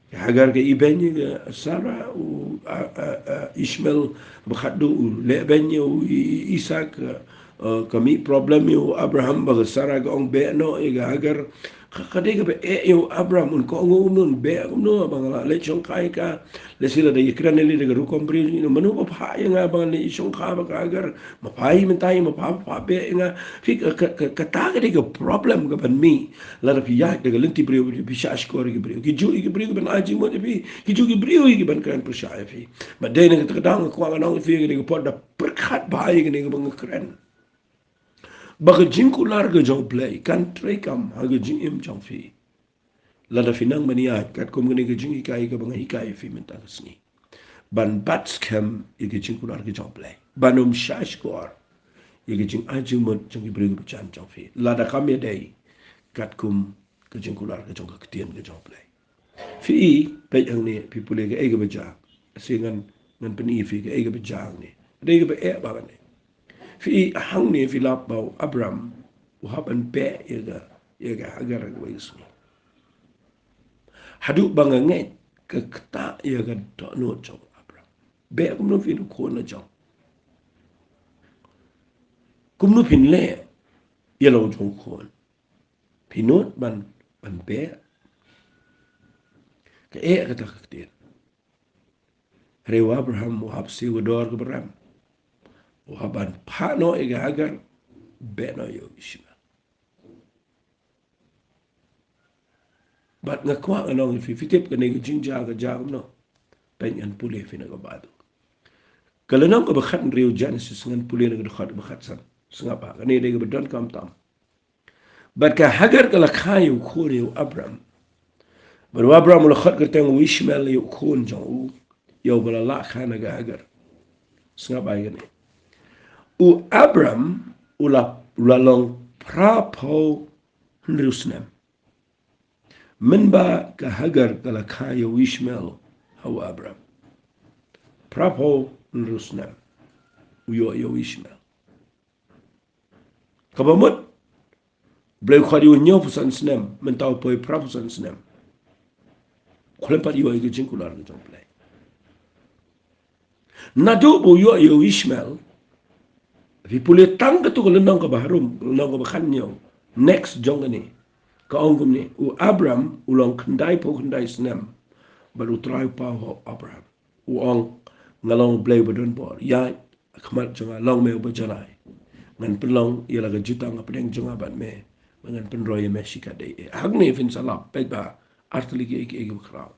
Ka Hagar ka ibeiñ ïa ka Sara, u, a, a, a, Ishmael ba khatduh u leh beiñ ïa u I-, I-, Isak, a, a, ka mih problem ïa u Abraham ba ka Sara ka ong beh noh ïa ka Hagar. Ka, ka dei kaba eh ïa u Abraham, un kohnguh kumno, un beh kumno ba nga la leit shongkha ïa ka. Lehse lada ïakren ïa lade da ka rukom briew, mano ba phah ïa nga ba ngan leit shongkha bad ka Hagar? Ma phah hi mynta hi, ma phah, phah beh ïa nga. Phi, ka, ka, ka, kata ka dei ka problem kaban mih lada phi ïaid da ka lynti briew, phi shahshkor ïa ki briew. Ki juh ïa ki briew kiban ai jingmut ïa phi, ki juh ki briew ïa kiban kren pyrshah ïa phi. Bad dei na kata ka daw nga kwah ngan ong ïa phi, ka dei ka por da pyrkhat bha ïa kane kaba nga kren. Ba ka jingkular ka jong U Blei kan treikam ha ka jingim jong phi. Lada phi nang ban ïaid katkum kane ka jinghikai kaba nga hikai ïa phi mynta ka sngi, ban bat skhem ïa ka jingkular ka jong U Blei, ban ym shahshkor ïa ka jingai jingmut jong ki briew kiba jan jong phi, lada kam ïadei katkum ka jingkular ka jong ka ktien ka jong U Blei. Phi i, peit hangne, phi pule kaei kaba jia. Shi ngan, ngan pyni ïa phi kaei kaba jia hangne. Kaei kaba eh bha hangne. Phi i hangne, phi lap ba u Abram u hap ban beh ïa ka, ïa ka Hagar ha kawei ka sngi. Haduh ba nga ngeit ka ktah ïa ka dohnud jong u Abram. Beh kumno phi nud khun la jong? Kumno phin leh ïa la u jong khun? Phi nud ban, ban beh? Kaei kata ka ktien? Hynrei u Abraham u hap siew ka dor kaba rem. U hap ban phah noh ïa ka Hagar, beh noh ïa u Ishmael. Bad nga kwah ngan ong ïa phi, phi tip kane ka jingjia ka jia kumno? Peit ngan pule ïa phi na ka Baibl. Ka lynnong kaba khathynriew Genesis, ngan pule na ka dkhot kaba khatsan. Sngap bha, kane dei kaba donkam tam. Bad ka Hagar ka la kha ïa u khun ïa u Abram. Bad u Abram u la khot kyrteng u Ishmael ïa u khun jong u, ïa uba la lah kha na ka Hagar. Sngap bha ïa kane. U Abram u la, u la long phra phew hynriew snem mynba ka Hagar ka la kha ïa u Ishmael ha u Abram. Phra phew hynriew snem u ïoh ïa u Ishmael. Kaba mut, Blei u khot ïa u hynñiew phew san snem, mynta u poi phra phew san snem. Khlem pat ïoh ïa ka jingkular ka jong Blei. Naduh ba u ïoh ïa u Ishmael, phi pule tang katto ka lynnong kaba harum, lynnong kaba khathynñiew, next jong kane, ka ong kumne, u Abram u long khyndai phew khyndai snem bad u Trai u paw ha u Abram. U ong, nga long Blei uba don bor, ïaid ha khmat jong nga, long me uba janai. Ngan pynlong ïa la ka jutang hapdeng jong nga bad me, bad ngan pynroi ïa me shikatdei. Eh, hangne phin sa lap, peit bha, ar tylli kiei kiei kiba khraw.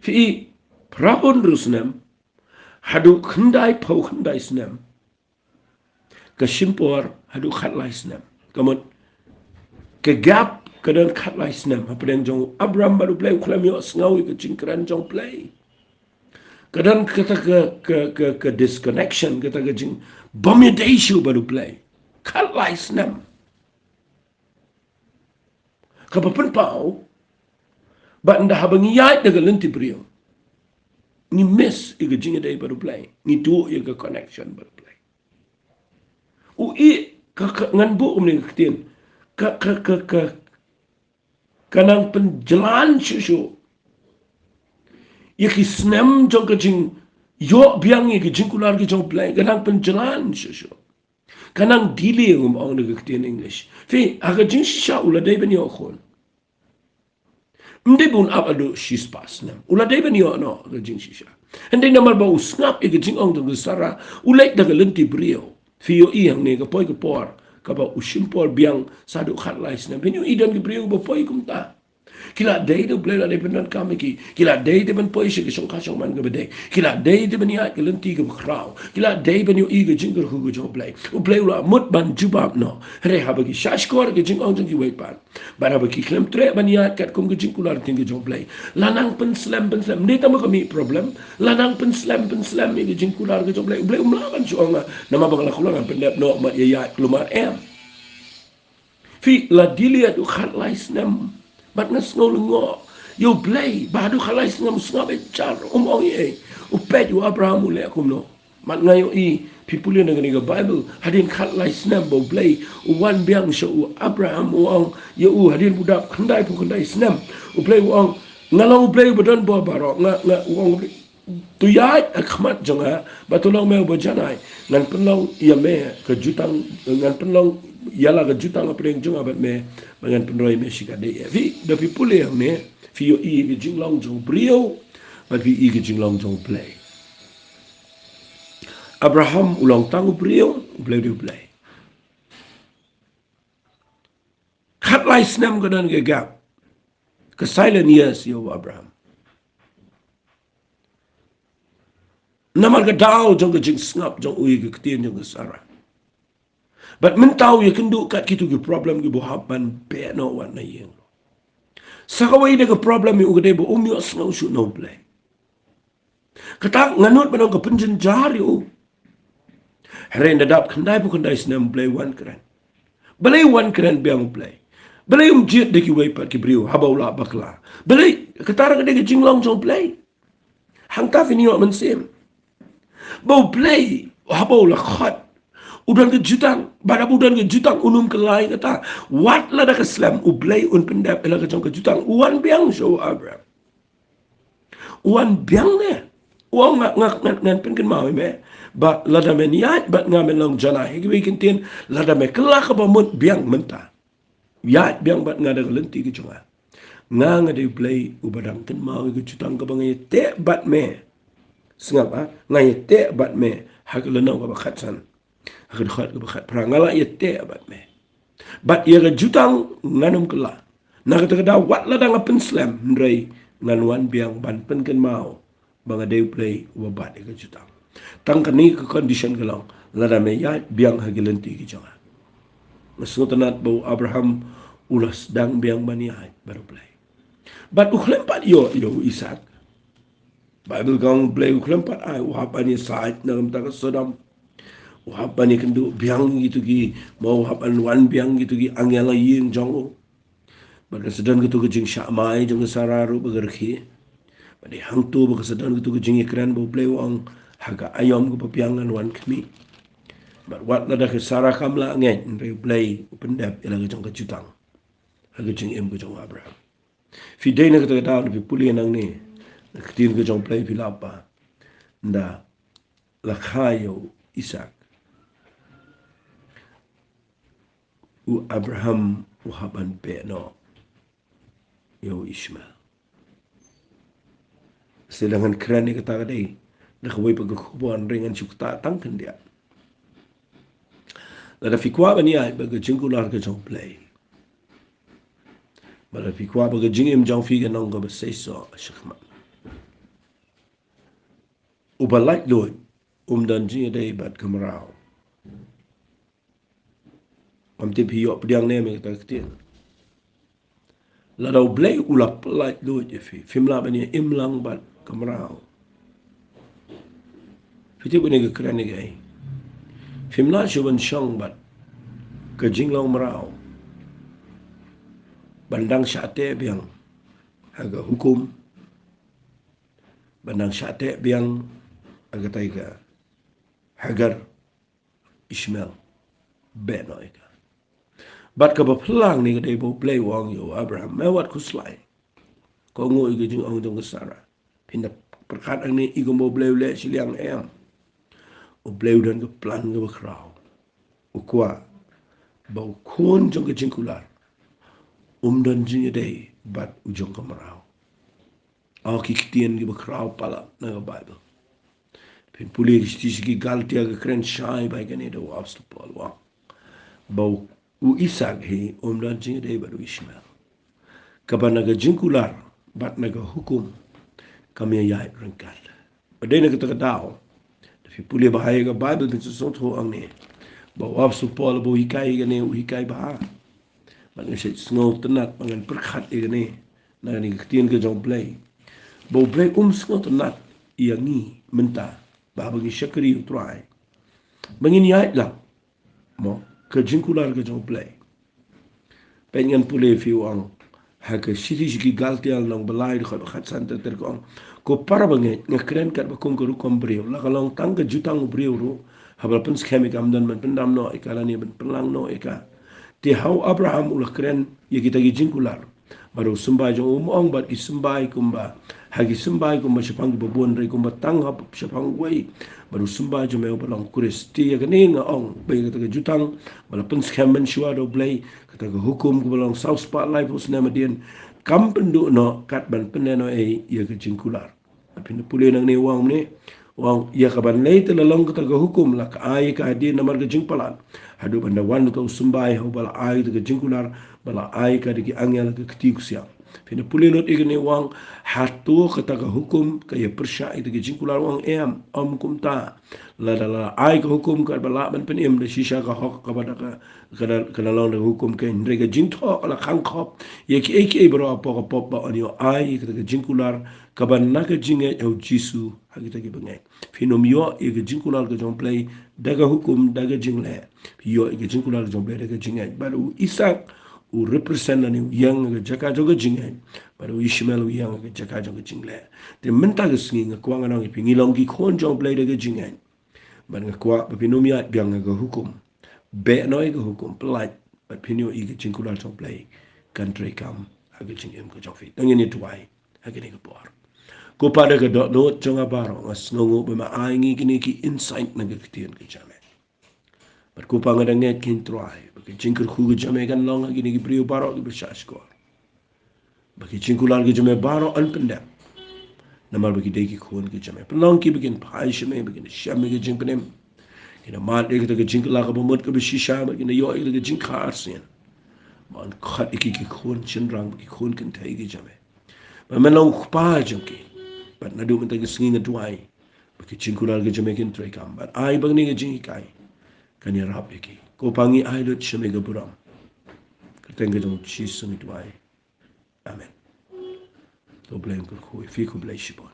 Phi i, phra phew hynriew snem haduh khyndai phew khyndai snem. Ka shim por haduh khatlai snem. Ka mut, ka gap ka don khatlai snem hapdeng jong u Abram bad u Blei, u khlem ïohsngew ïa ka jingkren jong u Blei. Ka don kata ka, ka, ka, ka disconnection, kata ka jingbym ïadei shuh bad u Blei. Khatlai snem. Kaba pynpaw ba ynda haba ngi ïaid da ka lynti briew, ngi miss ïa ka jingïadei bad u Blei, ngi duh ïa ka connection bad u Blei. U i, ka, ka, ngan buh kumne ka ktien, ka, ka, ka, ka, ka nang pynjlan shuh shuh ïa ki snem jong ka jingïoh biang ïa ka jingkular ka jong u Blei, ka nang pynjlan shuh shuh. Ka nang delay, ngam ong da ka ktien English. Phi, ha ka jingshisha u la dei ban ïoh khun. Ym dei ba un ap haduh shispah snem. U la dei ban ïoh noh ha ka jingshisha. Hynrei namar ba u sngap ïa ka jingong jong ka Sara, u leit da ka lynti briew. Phi ïohi hangne ka poi ka por, kaba u shim por biang sa haduh khatlai snem. Phin ïohi don ki briew ba poi kumta. Ki la dei da u Blei la dei pyndonkam ïa ki. Ki la dei da ban poi sha ka shongkha shongman kaba dei. Ki la dei da ban ïaid ka lynti kaba khraw. Ki la dei ban ïohi ka jingkyrkhu ka jong u Blei. U Blei u la mut ban jubab noh. Hynrei haba ki shah shkor ka jingong jong kiwei pat, bad haba ki khlem treh ban ïaid katkum ka jingkular ktien ka jong u Blei, la nang pynslem pynslem. Ym dei tang ba ka mih problem, la nang pynslem pynslem ïa ka jingkular ka jong u Blei. U Blei um lah ban shu ong, namar ba nga la kular ngan pyndep noh, mat ïa ïaid kulmar, em. Phi, la delay haduh khatlai snem. Bad nga sngew lyngngoh ïa u Blei ba haduh khatlai snem u sngap ïa jar, um ong ei ei. U peit u Abraham u leh kumno. Bad nga ïohi, phi pule na kane ka Baibl, hadien khatlai snem ba u Blei u wan biang sha u Abraham, u ong ïa u, hadien ba u dap khyndaiphew khyndai snem, u Blei u ong, nga long u Blei uba don bor baroh, nga, nga, u ong, to ïaid ha khmat jong nga, bad to long me uba janai. Ngan pynlong ïa me ka jutang, ngan pynlong ïa la ka jutang hapdeng jong nga bad me, bad ngan pynroi me shikatdei. Phi, da phi pule hangne, phi ïohi ka jinglong jong u briew, bad phi ïohi ka jinglong jong u Blei. Abraham u long tang u briew, u Blei u dei u Blei. Khatlai snem ka don ka gap. Ka silent years ïa u Abraham. Namar ka daw jong ka jingsngap jong u ïa ka ktien jong ka Sarah. Bad mynta u ïakynduh kat kito ki problem kiba u hap ban beh noh wat na ïing. Sa kawei de ka problem ïa u ka dei ba um ïohsngew shuh na u Blei. Kata nga nud ban ong ka pynjynjar ïa u. Hynrei ynda dap khyndaiphew khyndai snem u Blei u wan kren. Balei u wan kren biang u Blei? Balei um jied da kiwei pat ki briew haba u lah bakla? Balei? Kata ruh ka dei ka jinglong jong u Blei. Hangta phin ïoh mynsiem ba u Blei haba u la khot, u don ka jutang. Bad haba u don ka jutang un ym kylla ïa kata. Wat lada ka slem, u Blei un pyndep ïa la ka jong ka jutang. U wan biang sha u Abraham. U wan biang ne? U ong, nga, nga, ngan, ngan pynkynmaw ïa me ba lada men ïaid bad nga men long janai ha kiwei ki ktien, lada me kylla kaba mut, biang mynta. Ïaid biang bad nga da ka lynti ka jong nga. Nga, nga dei u Blei uba dang kynmaw ïa ka jutang kaba nga ïateh bad me. Sngap, ha? Nga ïateh bad me ha ka lynnong kaba khatsan. Ha ka dkhot kaba khatphra, nga la ïateh bad me. Bad ïa ka jutang ngan ym kylla. Na kata ka daw wat lada nga pynslem, hynrei ngan wan biang ban pynkynmaw ba nga dei u Blei uba bat ïa ka jutang. Tang kane ka condition ka long, lada me ïaid biang ha ki lynti ki jong nga. Nga sngewtynnat ba u Abraham u la sdang biang ban ïaid bad u Blei. Bad u khlem pat ïoh ïa u Isaak. Baibl ka ong u Blei u khlem pat ai, u hap ban ïasaid na ka bynta ka Sodom. U hap ban ïakynduh biang kito ki, mo, u hap ban wan biang kito ki angel ha ïing jong u. Bad kan sa don kato ka jingshah mai jong ka Sara ruh ba ka rkhie. Bad dei hangto ba kan sa don kato ka jingïakren ba u Blei u ong, ha ka aïom kaba biang ngan wan khmih. Bad wat lada ka Sara kam lah ngeit, hynrei u Blei u pyndep ïa la ka jong ka jutang ha ka jingim ka jong u Abraham. Phi dei na kata ka daw, phi pule nangne na ka ktien ka jong u Blei, phi lap ba ynda la kha ïa u Isaak, u Abraham u hap ban beh noh ïa u Ishmael. Sa lada ngan kren ïa kata ka dei da kawei pat ka khubor, hynrei ngan shu ktah tang khyndiat. Lada phi kwah ban ïaid bad ka jingkular ka jong u Blei, bad lada phi kwah ba ka jingim jong phi kan long kaba seisoh shakhmat, uba laitluid um don jingïadei bad ka mraw. Ngam tip phi ïoh pdiang ne em ïa kata ka ktien. Lada u Blei u la pyllait luid ïa phi, phim lah ban ïa im lang bad ka mraw. Phi tip une ka kren ïa kaei? Phim lah shuh ban shong bad ka jinglong mraw ban dang shah teh biang ha ka hukum, ban dang shah teh biang ha katai ka Hagar, Ishmael, beh noh ïa ka. Bad kaba phylla hangne ka dei ba u Blei u ong ïa u Abraham, me wat khuslai. Kohnguh ïa ka jingong jong ka Sara. Phin da pyrkhat hangne i kumba u Blei u leh shiliang, em. U Blei u don ka plan kaba khraw. U kwah ba u khun jong ka jingkular um don jingïadei bad u jong ka mraw. Ïa ki ktien kiba khraw palat na ka Baibl. Phin pule ki shithi sha ki Galatia, ka kren shai bha ïa kane da u Apostol Paul u ong, ba u Isak hi um don jingïadei bad u Ishmael. Kaba na ka jingkular bad na ka hukum kam ïaid ryngkat. Ba dei na kata ka daw, da phi pule bha ïa ka Baibl phin sngewthuh hangne ba u apostol Paul ba u hikai ïa kane u hikai bha. Bad nga shait sngewtynnat ba ngan pyrkhat ïa kane na kane ka ktien ka jong U Blei, ba U Blei um sngewtynnat ïa ngi mynta ba haba ngi shakri U Trai ba ngin ïaid lang, mo, ka jingkular ka jong U Blei. Peit ngan pule, phi, u ong ha ka shithi sha ki Galtia lynnong ba lai dkhot ba khatsan ter ter, ka ong: Ko para bangeit, nga kren katba kum ka rukom briew, la ka long tang ka jutang u briew ruh, haba la pynskhem ïa ka, ym don ban pyndam noh ïa ka lane ban pynlang noh ïa ka. Te ha u Abraham u la kren ïa kita ki jingkular, bad u symbai jong u, um ong bad ki symbai kumba, ha ki symbai kumba shaphang kiba bun, hynrei kumba tang ha shaphang uwei, bad u symbai jong me uba long Khrist. Te ïa kane nga ong ba ïa kata ka jutang ba la pynskhem mynshuwa da U Blei, kata ka hukum kaba long saw spah laiphew snem hadien, kam pynduh noh kat ban pynlehnohei ïa ka jingkular. Phin da pule nangne, u ong ne, u ong: Ïa kaban lei te la long kata ka hukum, la ka ai ïa ka hadien namar ka jingpalat, haduh ban da wan uta u symbai, ha uba la ai kata ka jingkular, ba la ai ïa ka da ki angel ha ka kti u ksiang. Phin da pule lut ïa kane, u ong: Hato kata ka hukum ka ïa pyrshah ïa kata ka jingkular? U ong: Em, ym kumta. Lada la ai ka hukum katba lah ban pynim, da shisha ka hok kaba da ka, ka da, ka da long da ka hukum kein. Hynrei ka jingthoh ka la khang khop ïa kiei kiei baroh hapoh ka pop, ba yn ïoh ai ïa kata ka jingkular kaba na ka jingngeit ha U Jisu ha kita kiba ngeit. Phin ym ïoh ïa ka jingkular ka jong U Blei da ka hukum, da ka jingleh. Phi ïoh ïa ka jingkular ka jong U Blei da ka jingngeit. Bad u Isak u represent lane u ïeng ha ka jaka jong ka jingngeit, bad u Ishmael u ïeng ha ka jaka jong ka jingleh. Te mynta ka sngi nga kwah ngan ong ïa phi, ngi long ki khun jong U Blei da ka jingngeit. Bad nga kwah ba phin ym ïaid biang ha ka hukum. Beh noh ïa ka hukum, pyllait, bad phin ïoh ïa ka jingkular jong U Blei kan treikam ha ka jingim ka jong phi. To ngin ïa duwai ha kane ka por. Ko Pa, da ka dohnud jong nga baroh, nga sngewnguh ba me ai ngi kine ki insight na ka ktien ka jong me. Bad ko Pa, nga da ngeit kein, Trai, ba ka jingkyrkhu ka jong me kan long ha kine ki briew baroh kiba shah shkor, ba ki jingkular ki jong me baroh yn pyndep, namar ba ki dei ki khun ki jong me. Pynlong ki ba kin phai sha me, ba kin shem ïa ka jingpynim, kin mad ïa kata ka jingkylla kaba mut kaba shisha, ba kin ïoh ïa kata ka jingkha arsien, ba yn khot ïa ki ki khun shynrang, ba ki khun kynthei ki jong me. Ba men long u Kpa jong ki. Bad naduh mynta ka sngi nga duwai ba ki jingkular ki jong me kin treikam, bad ai ba kane ka jinghikai kan ïarap ïa ki. Ko Pa, ngi ai lut sha me ka burom. Kyrteng ka jong U Jisu ngi duwai. Amen. To U Blei un kyrkhu ïa phi, khublei shibun.